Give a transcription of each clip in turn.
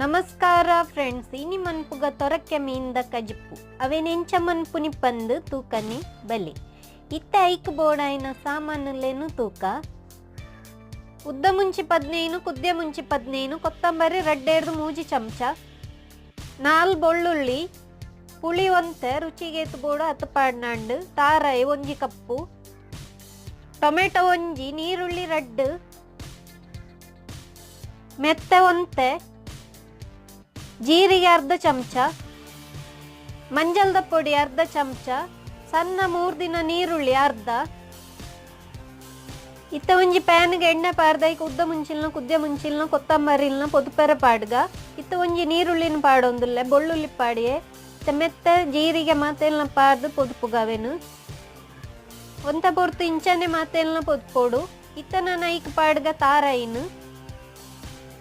ನಮಸ್ಕಾರ ಫ್ರೆಂಡ್ಸ್, ಇನಿ ಮನ್ಪುಗ ತೊರಕೆ ಮೀನ್ದ ಕಜಿಪು. ಅವೇನ್ ಎಂಚ ಮನ್ಪುನಿ ಪಂದ್ ತೂಕನಿ ಬಲಿ. ಇತ್ತೆ ಐಕ್ ಬೋಡಾಯಿನ ಸಾಮಾನುಲೇನು ತೂಕ. ಉದ್ದ ಮುಂಚಿ 15, ಕುದ್ದೆ ಮುಂಚಿ 15, ಕೊತ್ತಂಬರಿ ರಡ್ಡೇರ್ದು 3 ಚಮಚ, 4 ಬೆಳ್ಳುಳ್ಳಿ, ಪುಳಿ ಒಂತೆ ರುಚಿಗೇತು ಬೋಡು ಅತ್ತು ಪಾಡ್ನಾಂಡು, ತಾರಾಯಿ 1 ಕಪ್ಪು, ಟೊಮೆಟೊ 1, ನೀರುಳ್ಳಿ 2, ಮೆತ್ತೆ ಒಂತೆ, ಜೀರಿಗೆ ಅರ್ಧ ಚಮಚ, ಮಂಜಲ್ದ ಪೊಡಿ ಅರ್ಧ ಚಮಚ, ಸಣ್ಣ 3 ದಿನ ನೀರುಳ್ಳಿ ಅರ್ಧ. ಇತ್ತ ಒಂಜಿ ಪ್ಯಾನ್ಗೆ ಎಣ್ಣೆ ಪಾರ್ದೈಕ್ ಉದ್ದ ಮುಂಚಿಲ್ನ ಕುದ್ದೆ ಮುಂಚಿಲ್ನ ಕೊತ್ತಂಬರಿಲ್ನ ಪೊದುಪೆರ ಪಾಡ್ಗ. ಇತ್ತ ಒಂಜಿ ನೀರುಳ್ಳಿನ ಪಾಡೊಂದುಲ್ಲೆ, ಬೆಳ್ಳುಳ್ಳಿ ಪಾಡಿಯೆ. ಇತ್ತ ಮೆತ್ತ ಜೀರಿಗೆ ಮಾತೆಲ್ನ ಪಾರ್ದು ಪೊದುಪುಗವೇನು ಒಂತ ಪೊರ್ತು ಇಂಚನೆ ಮಾತೆಲ್ನ ಪೊದುಪೋಡು. ಇತ್ತ ನಾನು ಐಕ್ ಪಾಡ್ಗ ತಾರಾಯಿನು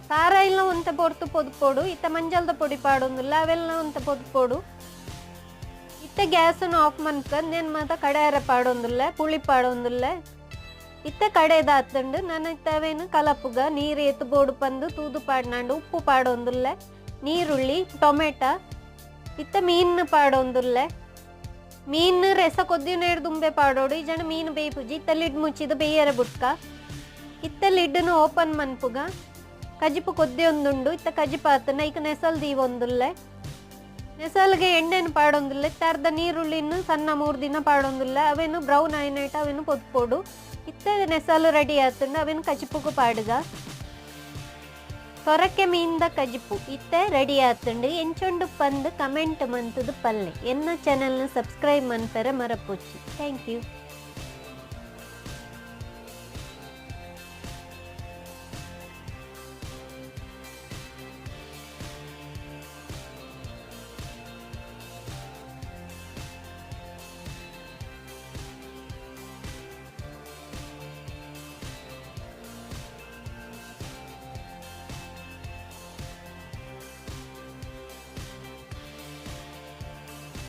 ತಾರಾಯಿಲ್ನ ಒಂತ ಪೊರ್ತು ಪೊದುಪೋಡು. ಇತ್ತ ಮಂಜಲ್ದ ಪೊಡಿ ಪಾಡೊಂದುಲ್ಲ, ಅವೆಲ್ಲ ಒಂತ ಪೊದುಪೋಡು. ಇತ್ತ ಗ್ಯಾಸನ್ನು ಆಫ್ ಮನ್ಕ ನೇನ್ ಮಾತ ಕಡೆಯರ ಪಾಡೊಂದುಲ್ಲ, ಪುಳಿ ಪಾಡೊಂದುಲ್ಲ. ಇತ್ತ ಕಡೆದಾತಂಡು ನಾನು ಇತ್ತವೇನು ಕಲಪುಗ ನೀರು ಎತ್ತು ಬೋಡು ಪಂದು ತೂದು ಪಾಡ್ನಾಂಡು ಉಪ್ಪು ಪಾಡೊಂದುಲ್ಲ, ನೀರುಳ್ಳಿ ಟೊಮೆಟೊ. ಇತ್ತ ಮೀನು ಪಾಡೊಂದುಲ್ಲ. ಮೀನು ರೆಸ ಕೊದ್ದಿ ನೇರು ದುಂಬೆ ಪಾಡೋಡು. ಈ ಜನ ಮೀನು ಬೇಯ್ಪುಜಿ. ಇತ್ತ ಲಿಡ್ ಮುಚ್ಚಿದ ಬೇಯರ ಬುಟ್ಕ. ಇತ್ತ ಲಿಡ್ನು ಓಪನ್ ಮನ್ಪುಗ. ಕಜಿಪು ಕೊದ್ದೆ ಒಂದುಂಡು. ಇತ್ತ ಕಜಿಪು ಆತನ ಐಕ್ ನೆಸಲ್ ದೀವೊಂದುಲ್ಲೆ. ನೆಸಲ್ಗೆ ಎಣ್ಣೆನು ಪಾಡೊಂದುಲ್ಲೆ. ಇತ್ತ ಅರ್ಧ ನೀರುಳ್ಳಿನ ಸಣ್ಣ 3 ದಿನ ಪಾಡೊಂದುಲ್ಲೆ. ಅವೇನು ಬ್ರೌನ್ ಆಯ್ನೈಟ್ ಅವೇನು ಪೊದ್ಪೋಡು. ಇತ್ತ ನೆಸಲು ರೆಡಿ ಆತಂಡು ಅವೇನು ಕಜಿಪುಗು ಪಾಡುಗ. ಸೊರಕೆ ಮೀನ್ದ ಕಜಿಪು ಇತ್ತೆ ರೆಡಿ ಆತಂಡು. ಎಂಚೊಂಡು ಪಂದು ಕಮೆಂಟ್ ಮಂತುದು ಪಲ್ಲೆ. ಎನ್ನ ಚಾನೆಲ್ನ ಸಬ್ಸ್ಕ್ರೈಬ್ ಮನ್ಪೆರೆ ಮರಪೊಚ್ಚಿ. Thank you.